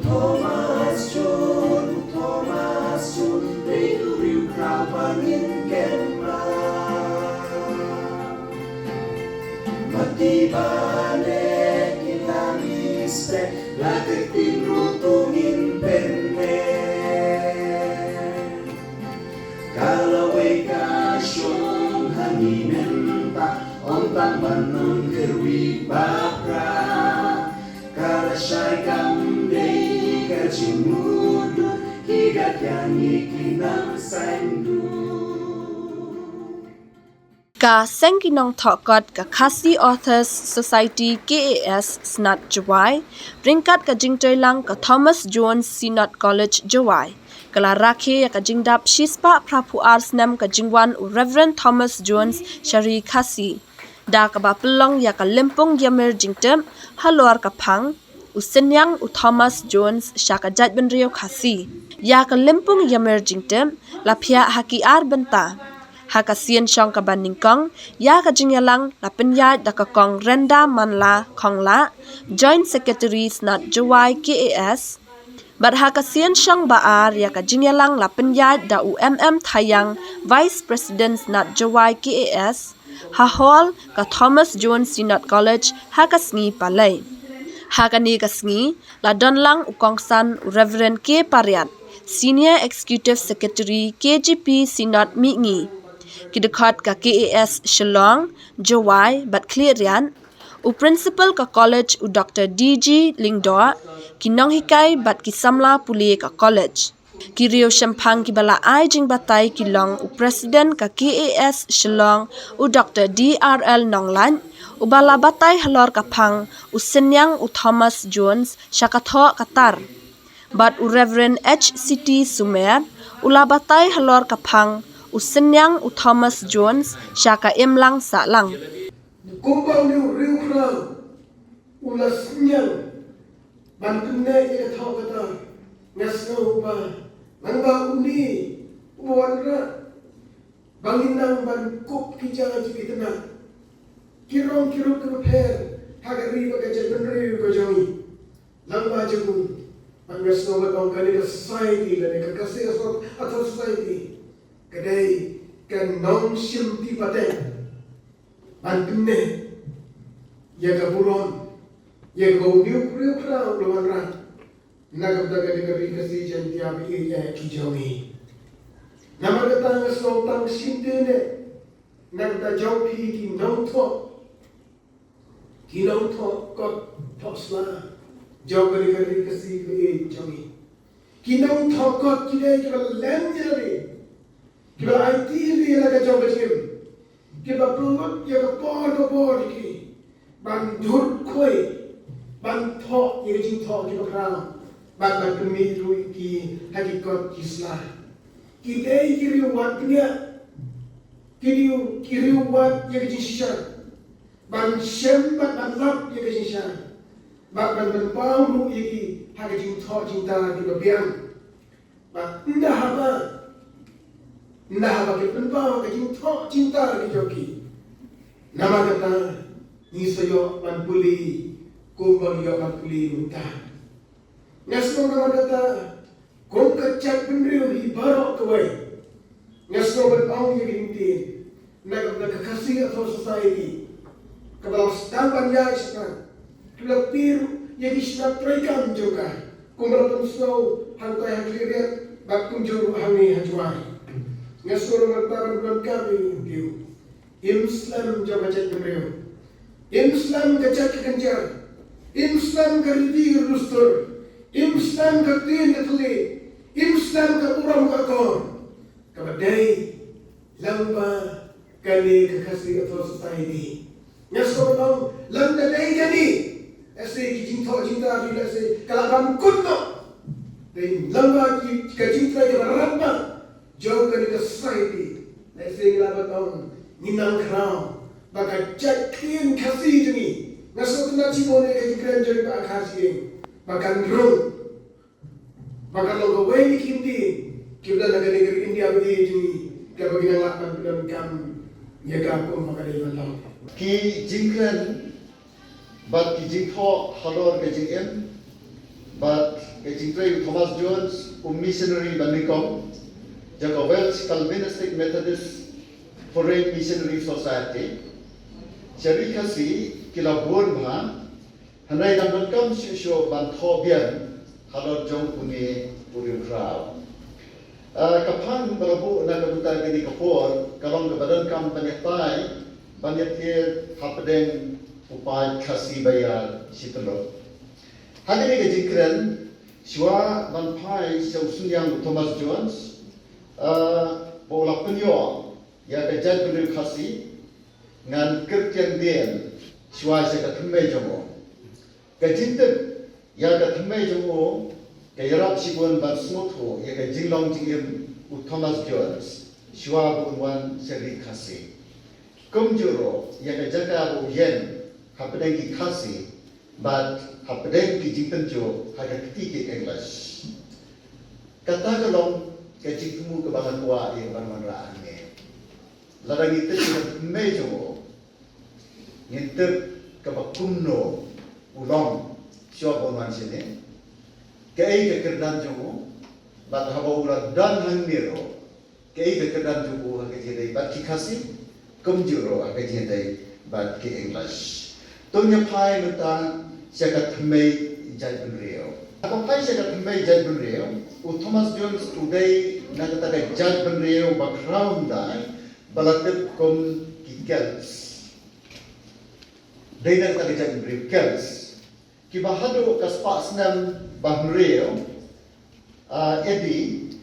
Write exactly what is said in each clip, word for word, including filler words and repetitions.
Thomas Jones, Thomas Jones, dei u riewkhraw ba ngin kynmaw. Mati ba ne ki la mistake, la ka tin ru tu ngin pynne. Ka lawei ka shong ha ngi mynta, ym tang ban nang kyrwi bapra. Ka la shai kam dei ka jingmut, ki da kiang ngi ki nang saiñ du. Ka seng ki nongthoh kot ka Khasi Authors Society K A S Synod Jowai, ryngkat ka jingtoilang ka Thomas Jones Synod College Jowai, ka la rakhe ïa ka jingdap shispah phraphew ar snem ka jingwan u Reverend Thomas Jones sha ri Khasi, da kaba pynlong ïa ka lympung ïamir jingtip halor ka phang U Synñiang u Thomas Jones sha ka jaitbynriew Khasi. Ïa ka lympung ïamir jingtip la phiah ha ki ar bynta. Ha ka sien shong kaba nyngkong, ïa ka jingïalang la pynïaid da ka Kong Renda Manla Khongla, Joint Secretary Synod Jowai K A S. Bad ha ka sien shong ba ar, ïa ka jingïalang la pynïaid da u M M Thayang, Vice President Synod Jowai K A S, ha hall ka Thomas Jones Synod College ha ka sngi Palei. Ha kane ka sngi la don lang u kongsan u Reverend K Pariat, Senior Executive Secretary K J P Synod Mihngi. Ki dkhot ka K A S Shillong, Jowai bad Khliehriat, u Principal ka college u Doctor D G Lyngdoh, ki nonghikai bad ki samla pule ka college. Ki riewshemphang kiba la ai jingbatai ki long u President ka K A S Shillong, u Doctor D R L Nonglait, uba la batai halor ka phang U Synñiang u Thomas Jones sha ka thoh ka tar. Bad u Reverend H C T Sumer, u la batai halor ka phang U Synñiang u Thomas Jones sha ka imlang sahlang. Kumba u riewkhraw u la synñiang ban pynneh ïa ka thoh ka tar, nga sngew ba nangba une u wanrah ba ngin nang ban kup ki jaka jong ki tnat, ki rong ki rup kiba pher ha ka ri bad ka jaitbynriew ka jong ngi. Nangba jong u, bad nga sngew ba ong kane ka society lane ka Khasi Authors Society ka dei ka nongshim ti pateng ban pynneh ïa ka burom ïa kaba u riewkhraw u la wanrah na ka bynta ka ri Khasi Jaiñtia ba ïeit ïa ki jong ngi. Namar kata nga sngew tang shim ti ne na ka bynta jong phi ki nongthoh, ki nongthoh kot thoh sla jong ka ri Khasi ba ïeit jong ngi. Ki nongthoh kot ki dei kiba len ïa lade, kiba aiti ïa la ka jong ka jingim, kiba pynlut ïa ka por ka por ïa ki ban dud khoi, ban thoh ïa ka jingthoh kiba khraw, ban ban pynmih ruh ïa ki ha ki kot ki sla. Ki dei ki riewwad bniah, ki dei ki riewwad ïa ka jingshisha, ban shem bad ban lap ïa ka jingshisha, bad ban pynpaw ruh ïa ki ha ka jingthoh jingtar kiba biang. Bad ynda haba, ynda haba ki pynpaw ka jingthoh jingtar ki jong ki, namar kata ngi sa ïoh ban pule kumba ngi ïoh ban pule mynta. Nga sngew namar kata kum ka jaitbynriew hi baroh kawei, nga sngew ban ong ïa ka ktien na ka, na ka Khasi Authors Society, kaba la sdang ban ïaid shakhmat, kaba la pynpaw ïa ki shnat treikam jong ka, kumba la pynsngew hangtai ha Khliehriat bad kumjuh ruh hangne ha Jowai. Nga sngew ruh ban pyndonkam ïa u, im slem jong ka jaitbynriew, im slem ka jait ka kynja, im slem ka riti ka dustur, im slem ka ktien ka thylliej, im slem ka burom ka akor, kaba dei lyngba kane ka Khasi Authors Society. Nga sngew ban ong lada dei kane, lehse ki jingthoh jingtar jong ngi lehse ka la bam kut noh. Dei lyngba ki, ka jingtrei kaba rangbah jong kane ka society, lehse ngi lah ban ong, ngin nang khraw ba ka jait ktien Khasi jong ngi, Nga sngewtynnat shibun ïa ka jingkren jong i Bah Khasi, ba kan rung, ba kan long kawei na ki Hindi kiba don ha kane ka ri India ba ïeit jong ngi, kaba ki nang lah ban pyndonkam ïa ka kum ba ka dei ban long. Ki jingkren bad ki jingthoh halor ka jingim bad ka jingtrei u Thomas Jones, u missionary ba nyngkong jong ka Welsh Calvinistic Methodist Foreign Missionary Society sha ri Khasi, ki la bun bha. Hynrei ngam donkam shuh shuh ban thoh biang halor jong une u riewkhraw. Ah, ka phang ba la buh na ka bynta kane ka por ka long kaba donkam ban ïatai, ban ïathir hapdeng u paid Khasi ba ïar shi tylli. Ha kane ka jingkren, shuwa ban phai sha u synñiang u Thomas Jones, ah, ba u la pynïoh ïa ka jaitbynriew Khasi, ngan kyrtiang dien shuwa sha ka thymmei jong u. Ka jingtip ïa ka thymmei jong u ka ïarap shibun ban sngewthuh ïa ka jinglong jingim u Thomas Jones shuwa ba un wan sha ri Khasi. Kumjuh ruh ïa ka jaka ba u ïeng hapdeng ki Khasi bad hapdeng ki jingtynjuh ha ka kti ki English. Kata ka long ka jingthmu kaba nga kwah ïa ka ban wanrah hangne. Lada ngi tip ïa ka thymmei jong u, ngin tip kaba kumno u long shuwa ba un wan shane, kaei ka kyrdan jong u, bad haba u la don hangne ruh, kaei ka kyrdan jong u ha ka jingïadei bad ki Khasi, kumjuh ruh ha ka jingïadei bad ki English. To ngin phai mynta sha ka thymmei jaitbynriew. Haba phai sha ka thymmei jaitbynriew, u Thomas Jones u dei na kata ka jaitbynriew ba khraw hyndai ba la tip kum ki Celts. Dei na kata ka jaitbynriew Celts, kiba haduh ka spah snem ba hynriew, ah, A D,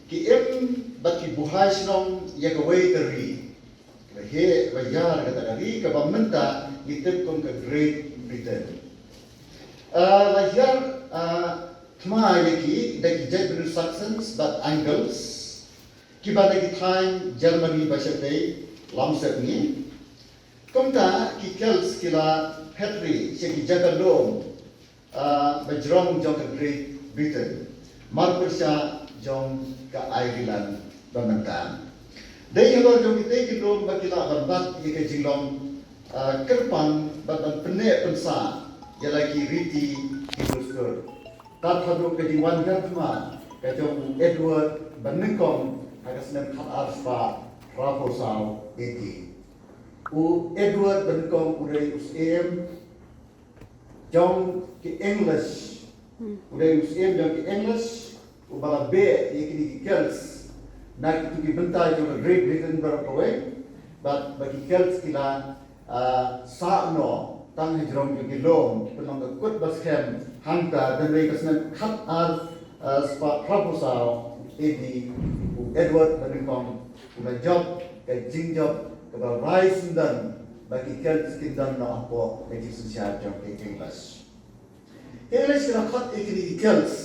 ki im bad ki buhai shnong ïa kawei ka ri, kiba heh ba ïar kata ka ri kaba mynta ngi tip kum ka Great Britain. Ah, la hiar, ah, thma ïa ki da ki jaitbynriew Saxons bad Angles, kiba na ki thaiñ Germany ba shatei lam sepngi. Kumta ki Celts ki la phet ri sha ki jaka lum, ah, ba jrong jong ka Great Britain, marpyrshah jong ka Ireland ba mynta. Dei halor jong kitei ki lum ba ki lah ban bat ïa ka jinglong, ah, kyrpang bad ban pynneh pynsah ïa la ki riti ki dustur. Tad haduh ka jingwan hiar thma ka jong u Edward ba nyngkong ha ka snem khat ar spah phra phew saw A D. U Edward ba nyngkong u dei u syiem jong ki English. U dei u syiem jong ki English uba la beh ïa kine ki Celts na kito ki bynta jong ka Great Britain baroh kawei. Bad ba ki Celts ki la, ah, sah noh tang hajrong jong ki lum, ki pynlong ka kut ba skhem hangta. Hynrei ka snem khat ar, ah, spah phra phew saw A D, u Edward ba nyngkong u la jop ka jingjop kaba rai syndon ba ki Celts kin don noh hapoh ka jingsynshar jong ki English. Ki English ki la khot ïa kine ki Celts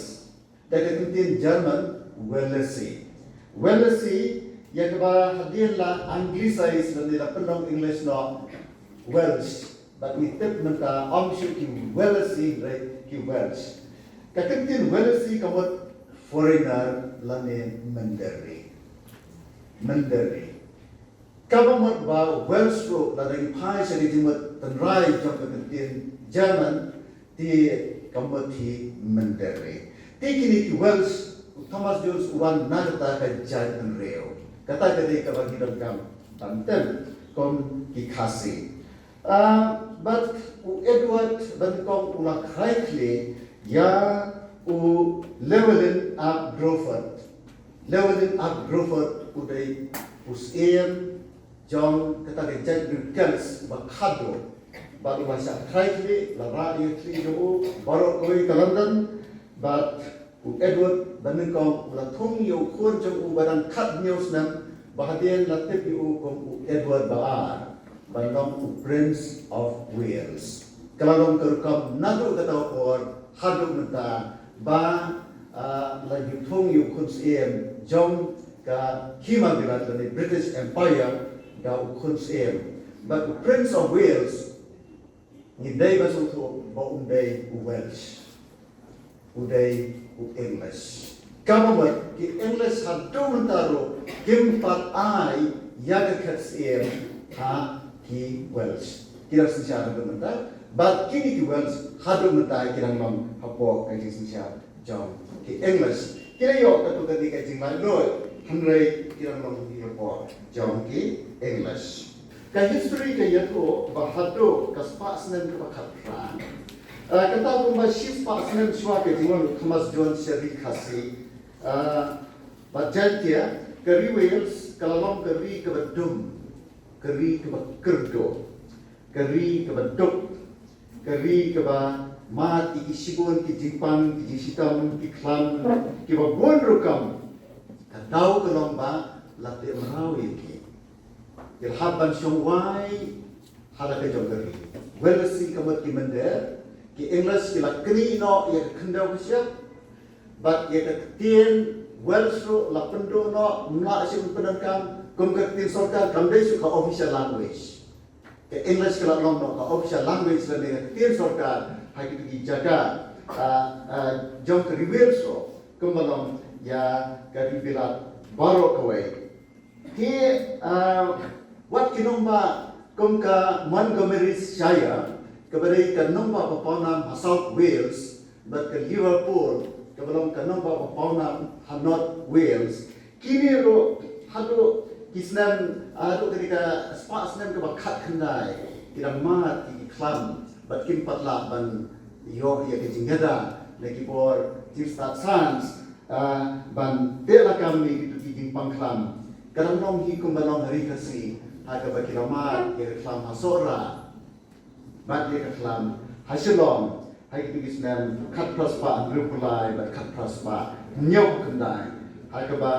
da ka kyntien German Welsey. Welsey, ïa kaba hadien la Anglicize lane la pynlong English noh Welsh. Bad ngi tip mynta ym shuh ki Welsey hynrei ki Welsh. Ka kyntien Welsey ka mut foreigner lane mynder ri. Mynder ri. Kaba mut ba Welsh ruh lada ngi phai sha ka jingmut tynrai jong ka kyntien German, te ka mut hi mynder ri. Te kine ki Welsh, u Thomas Jones u wan na kata ka jaitbynriew. Kata ka dei kaba ngi donkam ban tip kum ki Khasi. Ah, bad u Edward ba nyngkong u la khraikhlieh ïa u Llewellyn ap Gruffudd. Llewellyn ap Gruffudd u dei u syiem jong kata ka jaitbynriew Celts uba khadduh. Bad u la shah khraikhlieh, la rah ïa ka khlieh jong u baroh kawei ka London. Bad u Edward ba nyngkong u la thung ïa u khun jong u ba dang khathynñiew snem, ba hadien la tip ïa u kum u Edward ba ar, ban long u Prince of Wales. Ka la long ka rukom naduh kata ka por haduh mynta ba, ah, la ju thung ïa u khun syiem jong ka Hima Bilat lane British Empire da u khun syiem. Bad u Prince of Wales Ngi dei ba sngewthuh ba um dei u Welsh, u dei u English. Ka mut ki English haduh mynta ruh kim pat ai ïa ka khet syiem ha ki Welsh. Ki dang synshar haduh mynta, bad kine ki Welsh haduh mynta ki dang long hapoh ka jingsynshar jong ki English. Ki la ïoh katto katne ka jinglaitluid, hynrei ki dang long hi hapoh jong ki English. Ka history ka ïathuh ba haduh ka spah snem kaba khatphra, ah, kata kumba shi spah snem shuwa ka jingwan u Thomas Jones sha ri Khasi, ah, bad Jaintia, ka ri Wales ka la long ka ri kaba dum, ka ri kaba kyrduh, ka ri kaba duk, ka ri kaba mad ïa ki shibun ki jingpang, ki jingshitom, ki khlam kiba bun rukom. Ka daw ka long ba la teh mraw ïa ki. Ki la hap ban shong wai ha la ka jong ka ri. Welsh ka mut ki mynder, ki English ki la knieh noh ïa ka khyndew ka shyiap, bad ïa ka ktien Welsh ruh la pynduh noh, ym lah shuh ban pyndonkam, kum ka ktien sorkar kam dei shuh ka official language. Ka English ka la long noh ka official language lane ka ktien sorkar ha kito ki jaka, ah, ah, jong ka ri Wales ruh, kumba long ïa ka ri Bilat baroh kawei. Te, ah, wat ki nongbah kum ka Montgomery Shire, kaba dei ka nongbah ba pawnam ha South Wales, bad ka Liverpool, kaba long ka nongbah ba pawnam ha North Wales. Kine ruh haduh ki snem, haduh kane ka spah snem kaba khatkhyndai, ki dang mad ïa ki khlam, bad kim pat lah ban ïoh ïa ka jingïada na ki bor jingstad sans, ah, ban teh lakam ïa kito ki jingpang khlam. Ka dang long hi kumba long ha ri Khasi, ha kaba ki la mad ïa ka khlam ha Sohra bad ïa ka khlam ha Shillong ha kito ki snem khatphra spah hynriewphew lai bad khatphra spah hynñiewphew khyndai, ha kaba,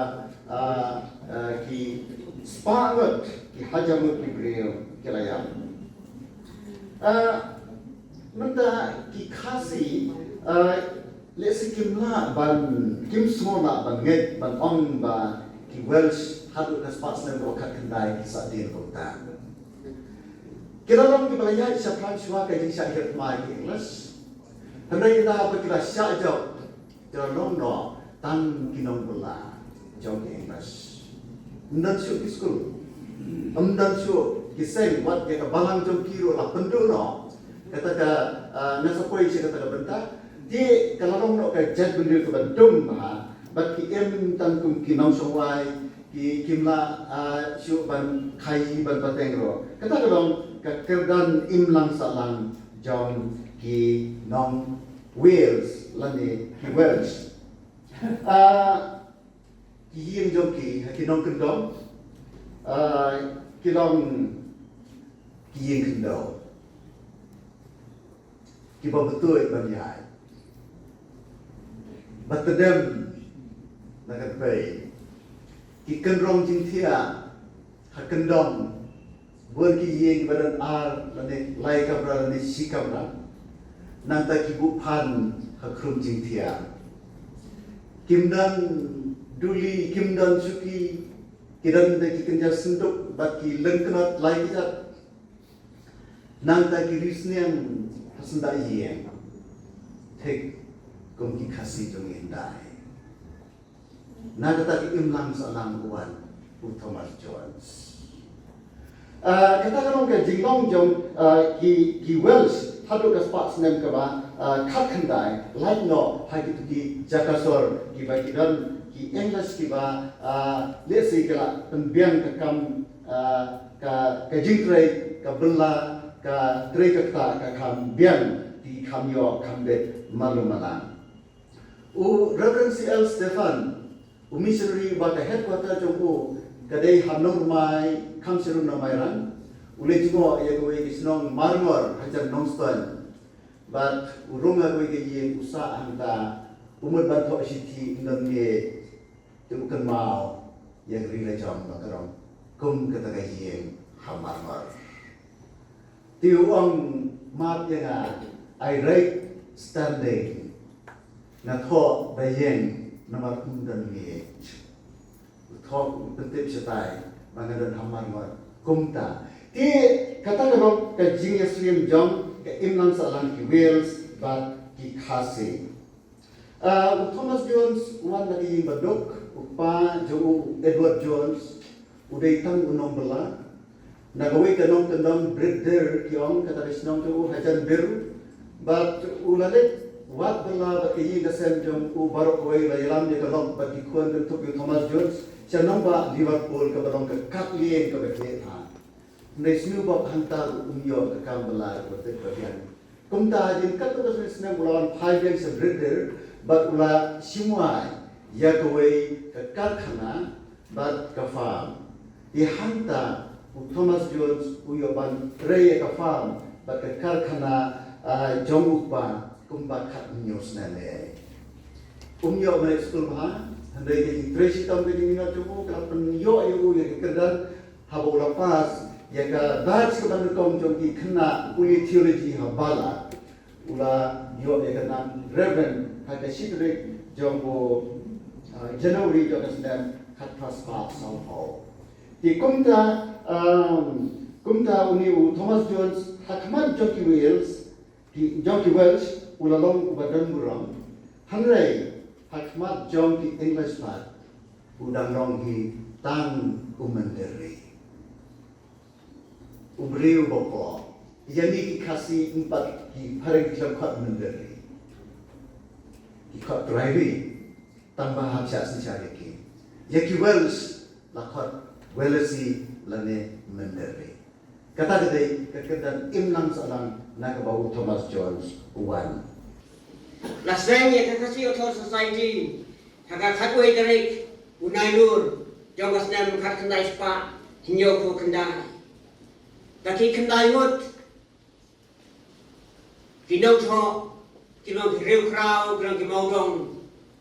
ah, ah, ki spah ngut, ki hajar ngut ki briew ki la ïap. Ah, mynta ki Khasi, ah, lehse kim lah ban, kim sngewlah ban ngeit ban ong ba ki Welsh haduh ka spah snem kaba khatkhyndai ki sah dien kumta. Ki la long kiba la ïaid shaphrang shuwa ka jingshah hiar thma ki English. Hynrei ynda ba ki la shah jop, ki la long noh tang ki nongbylla jong ki English. Ym don shuh ki skul, ym don shuh ki seng, wat ïa ka balang jong ki ruh la pynduh noh. Kata ka, ah, nga sa poi sha kata ka bynta. Te ka la long noh ka jaitbynriew kaba dum bha, bad ki im tang kum ki nongshong wai, ki, kim lah, ah, shuh ban khaïi ban pateng ruh. Kata ka long ka kyrdan imlang sahlang jong ki nong Wales lane ki Welsh. Ah, ki ïing jong ki ha ki nongkyndong, ah, ki long ki ïing khyndew kiba btuid ban ïaid, ba tdem na ka tbei. Ki kynrong jingthiah ha kyndong, bun ki ïing kiba don ar lane lai kamra lane shi kamra. Nangta ki buh phan ha khrum jingthiah. Kim don duli, kim don shuki, ki don da ki kynja synduk bad ki lyngknot lai kjat. Nangta ki riewsniang ha syndah ïing, thik kum ki Khasi jong ngi hyndai. Na kata ka imlang sahlang u wan u Thomas Jones. Ah, kata ka long ka jinglong jong, ah, ki, ki Welsh haduh ka spah snem kaba, ah, khatkhyndai, lait noh ha kito ki jaka sor kiba ki don ki English kiba, ah, lehse ki la pynbiang ka kam, ah, ka, ka jingtrei, ka bylla, ka trei ka ktah, ka kham biang, ki kham ïoh kham bit malu malang. U Reverend C L Stephan, u missionary ba ka headquarter jong u ka dei ha Nongrmai, kham syrun na Mairang, u la jngoh ïa kawei ka shnong Marngor hajan Nongstoiñ. Bad u rung ha kawei ka ïing, u sah hangta, u mut ban thoh shithi, ym don ngeit. Te u kynmaw ïa ka ri la jong ba ka long kum kata ka ïing ha Marngor. Te u ong, map ïa nga, I write standing. Nga thoh da ïeng namar ym don ngeit. U thoh, u pyntip shatai ba nga don ha Marngor kumta. Te kata ka long ka jingïasyriem jong Ka imlang sahlang ki Wales bad ki Khasi. Ah, u Thomas Jones u wan na ka ïing baduk, u kpa jong u Edward Jones, u dei tang u nongbylla. Na kawei ka nongkyndong Britdir ki ong, kata ka shnong jong u ha Janbiru. Bad u la leit wad bylla bad ka ïing ka sem jong u baroh kawei, la ïalam ïa ka lok bad ki khun kynthup ïa u Thomas Jones sha nongbah Liverpool kaba long ka kad lieng kaba khlieh bha. Hynrei sniewbok hangta ruh um ïoh ka kam bylla kaba tip ba biang. Kumta hadien katto katne snem u la wan phai biang sha Britdir bad u la shim wai ïa kawei ka karkhana bad ka farm. Te hangta u Thomas Jones u ïoh ban trei ïa ka farm bad ka karkhana, ah, jong u kpa kumba khathynñiew snem eh. Um ïoh ban leit skul bha, hynrei ka jingtrei shitom ka jingminot jong u ka la pynïoh ïa u ïa ka kyrdan haba u la pass ïa ka batch kaba nyngkong jong ki khynnah pule theology ha Balang. U la ïoh ïa ka nam Reverend ha ka shi tarik jong u, ah, January jong ka snem khatphra spah sawphew. Te kumta, um, kumta une u Thomas Jones ha khmat jong ki Wales, ki, jong ki Welsh, u la long uba don burom. Hynrei ha khmat jong ki English pat u dang long hi tang u mynder ri. U briew bapok. Ïa ngi ki Khasi ym pat ki phareng ki la khot mynder ri. Ki khot trai ri. Tang ba hap shah synshar ïa ki. Ïa ki Welsh la khot Welesi lane mynder ri. Kata ka dei ka kyrdan imlang sahlang na kaba u Thomas Jones u wan. La seng ïa ka Khasi Author Society ha ka khatwei tarik u Nailur jong ka snem khatkhyndai spah hynñiewphew khyndai. Ka ki khyndai ngut ki nongthoh, ki long ki riewkhraw, ki long ki mawdong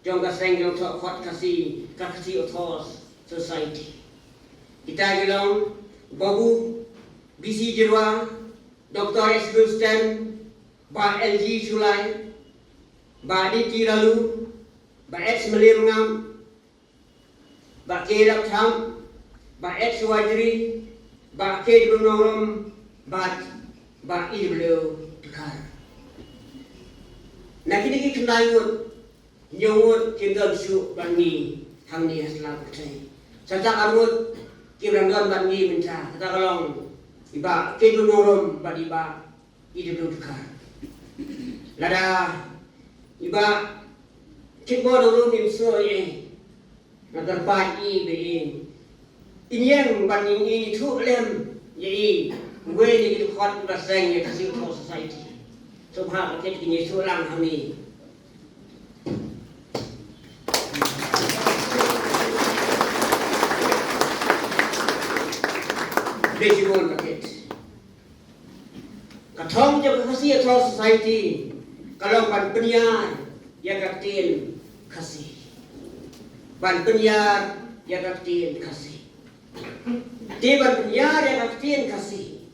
jong ka seng ki nongthoh khot Khasi, ka Khasi Authors Society. Kita ki long Babu B C Jyrwa, Doctor S Gulstan, Bah L G Shullai, Bah D T Laloo, Bah H Mylliemngam, Bah K Rapthang, Bah H Wajri, Bah K W Nongrum, bad Bah E W Dkhar. Na kine ki khyndai ngut, hynñiew ngut kim don shuh bad ngi hangne ha sla pyrthei. Sa tang ar ngut kim dang don bad ngi mynta, kata ka long i Bah K W Nongrum bad i Bah E W Dkhar. Lada i Bah Kitbor Nongrum im sngewthuh ïa i, nga kyrpad ïa i ba in ïeng ban ïeng ithuh lem ïa i, uwei na ki dkhot ba seng ïa ka Khasi Author Society. Sngewbha ba kit kin ïathuh lang hangne. Dei shibun ba kit. Ka thong jong ka Khasi Author Society ka long ban pynïar ïa ka ktien Khasi. Ban pynïar ïa ka ktien Khasi. Te ban pynïar ïa ka ktien Khasi,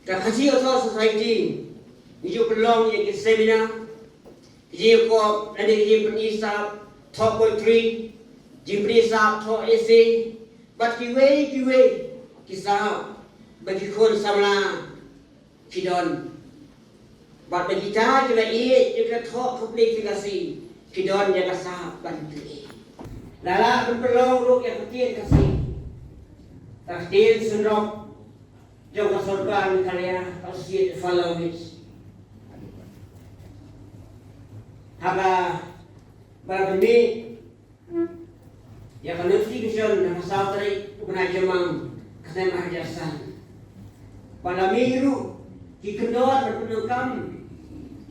ka Khasi Author Society ngi ju pynlong ïa ki seminar, ki jingïakop lane ki jingpyni sap thoh poetry, jingpyni sap thoh essay, bad kiwei kiwei ki sap ba ki khun samla ki don. Bad ba kita kiba ïeit ïa ka thoh ka pule ka Khasi ki don ïa ka sap ban pule. La lah ban pynlong ruh ïa ka ktien Khasi, ka ktien synrop jong ka sorkar Meghalaya, ka Associate Furlong Hits. Haba ba la pynmih ïa ka notification ha ka saw tarik u bnai Jymmang ka snem ar hajar san. Ba la mih ruh ki kyndon ban pyndonkam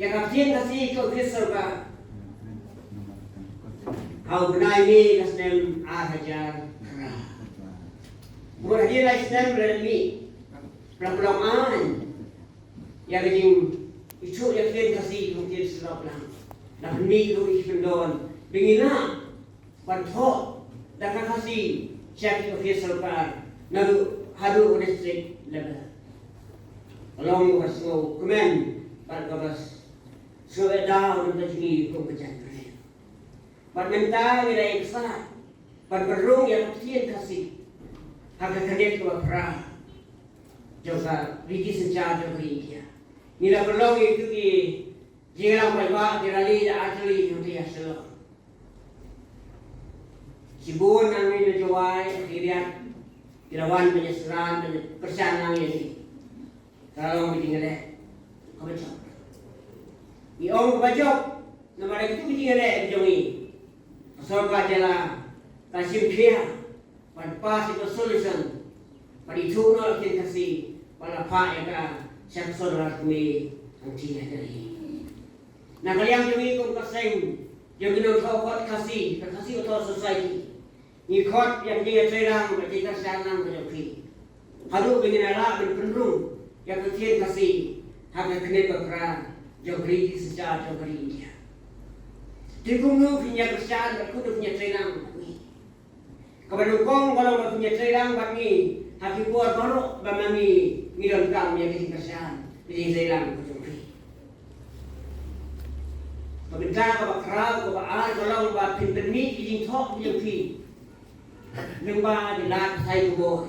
ïa ka ktien Khasi ha ki ophis sorkar ha u bnai May ka snem ar hajar phra. Bad hadien lai snem la mih, la pynlong aiñ ïa ka jingithuh ïa ka ktien Khasi kum ka ktien synrop lang. La pynmih ruh ki kyndon ba ngin lah ban thoh da ka Khasi sha ki ophis sorkar naduh haduh district level. Ka long kaba sngewkmen bad kaba sngewbha na ka bynta jong ngi kum ka jaitbynriew. Bad mynta ngi la ïeng ksai ban pynrung ïa ka ktien Khasi ha ka khyrnit kaba phra jong ka riti synshar jong ka ri India. Ngi la pynlong ïa kito ki jingïalang paidbah, ki rally da artylli, ngi ïa shlur. Shibun na ngi na Jowai, Khiriat, ki la wan ban ïasyrang, ban ïakyrshan lang ïa ngi. Ka la long ka jingïaleh kaba jop. Ngi ong kaba jop namar ïa kito ki jingïaleh jong ngi, ka sorkar jylla ka shim khia ban pass ïa ka solution, ban ithuh noh ïa ka ktien Khasi, ban la phah ïa ka sha ka sorkar kmie hangtei ha Delhi. Na ka liang jong ngi kum ka seng jong ki nongthoh khot Khasi, ka Khasi Author Society, ngi khot ïa ka jingïatreilang bad jingkyrshan lang ka jong phi, haduh ba ngin ïa lah ban pynrung ïa ka ktien Khasi ha ka khlieh ba phra jong ka ri synshar jong ka ri India. Te kumno phin ïa kyrshan bad kumno phin ïatreilang bad ngi? Kaba nyngkong ka long ba phin ïatreilang bad ngi ha ki por baroh ba ma ngi ngi donkam ïa ka jingkyrshan, ka jingtreilang ka jong phi. Ka bynta kaba khraw, kaba ar ka long ba phin pynmih ki jingthoh ki jong phi lyngba ki lad pathai khubor,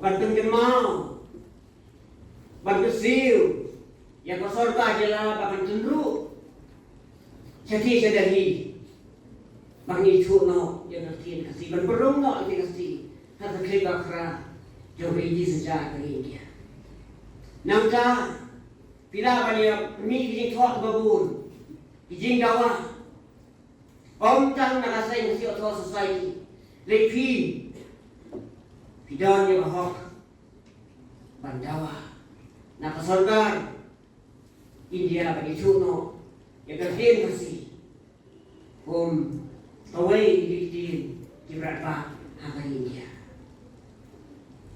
ban pynkynmaw, ban kyrsiew ïa ka sorkar jylla ba kan tynruh shatei sha Delhi, ba ngi ithuh noh ïa ka ktien Khasi, ban pynrung noh ïa ka ktien Khasi ha ka khlieh ba phra jong ka ri synshar ka ri India. Nangta phi lah ban ïa pynmih ki jingthoh kiba bun, ki jingdawa, ym tang na ka seng Khasi Author Society, lei phi, phi don ïa ka hok ban dawa na ka sorkar India ban ithuh noh ïa ka ktien Khasi kum kawei na ki ktien kiba radbah ha ka ri India.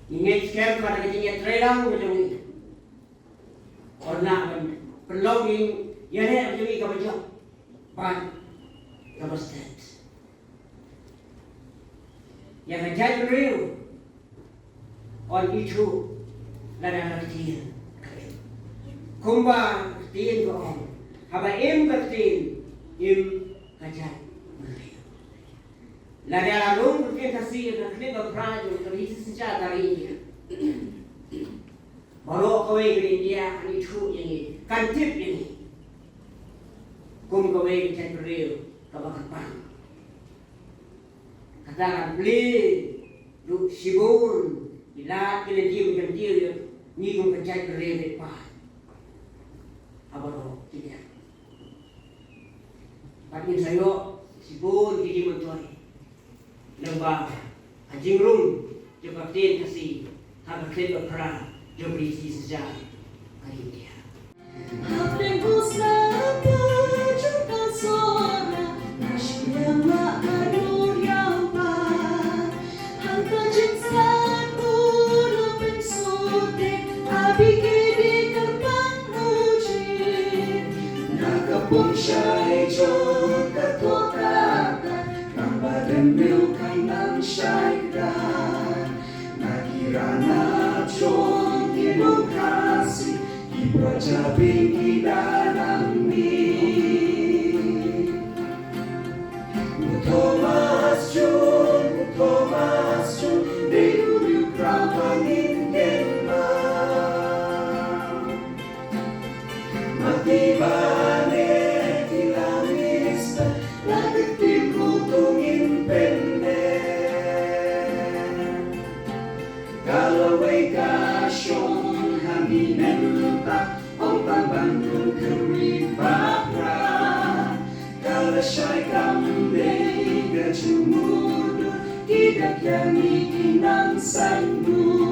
Ngi ngeit skhem ba da ka jingïatreilang ka jong ngi, yn lah ban pynlong ïa ka ïaleh ka jong ngi kaba jop bad kaba stet. Ïa ka jaitbynriew yn ithuh lada ka ktien ka im. Kumba ka ktien ka ong, haba im ka ktien, im ka jaitbynriew. Lada la rung ka ktien Khasi ha ka khlieh ba phra jong ka ri synshar ka ri India, baroh kawei ka ri India kan ithuh ïa ngi, kan tip ïa ngi kum kawei ka jaitbynriew kaba kyrpang. Kata kan plie ruh shibun ki lad ki lynti ban kyntiew ïa ngi kum ka jaitbynriew bad paid ha baroh ki liang. Bad ngin sa ïoh shibun ki jingmyntoi lyngba ka jingrung jong ka ktien Khasi ha ka khlieh ba phra jong ka ri synshar ka India. Hapdeng u sla ka jong ka sora, nga shim ïa nga ka dur ïa u pa. Hangta jingstad u la pynsoh te, abi ki dei kyrpang u ji. Na ka pung shai jong ka thokar, nang ba dang neu kan nang shai kdar. Na ki ranab jong ki nong Khasi, ki praja beiñ ki da nang mih. U Thomas Jones, u Thomas Jones, dei u riewkhraw ba ngin kynmaw. Ma ki bane ki la minister, la ka ktien ruh to ngin pyneh. Ka lawei ka shong ha ngi mynta, ym tang ban rung khynrieh ba phra. Ka la shai kam dei ka jingmut, ki da kiar ngi ki nang saiñdur.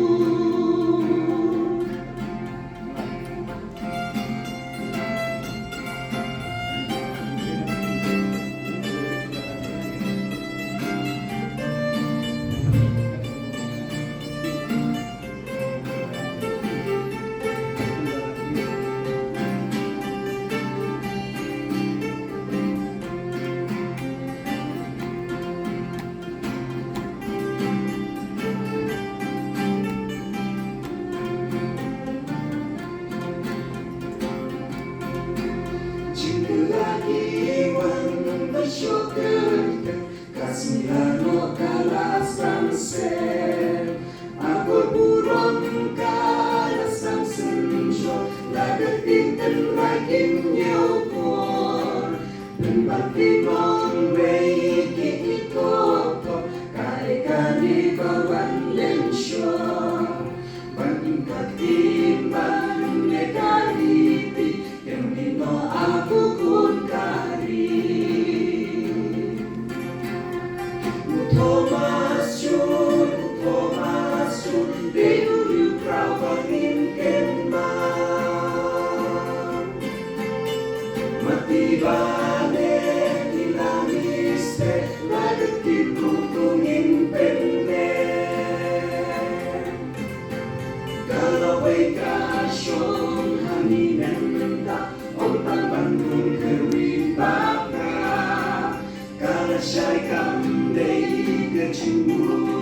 Jingkylla ki wan ba shu kyrkieh, ka sngi la noh ka la sdang seh. Akor burom ka la sdang Rai kim ñiew por, pynban pynong wei ki i kop kop, ka e kane ba wan lynshwa. Ban im ka tim ban e ka riti, em ni no a ku khun ka ri. U Thomas Jones, u Thomas Jones, dei u riewkhraw ba ngim kynmaw. Mati ba ne ki la mistake, la dep ki tu tu ngin pynleh. Ka lawei ka shong ha ni mynta, ong tang ban rung kyrwi bak na. Ka lashai kam dei ka jingmut.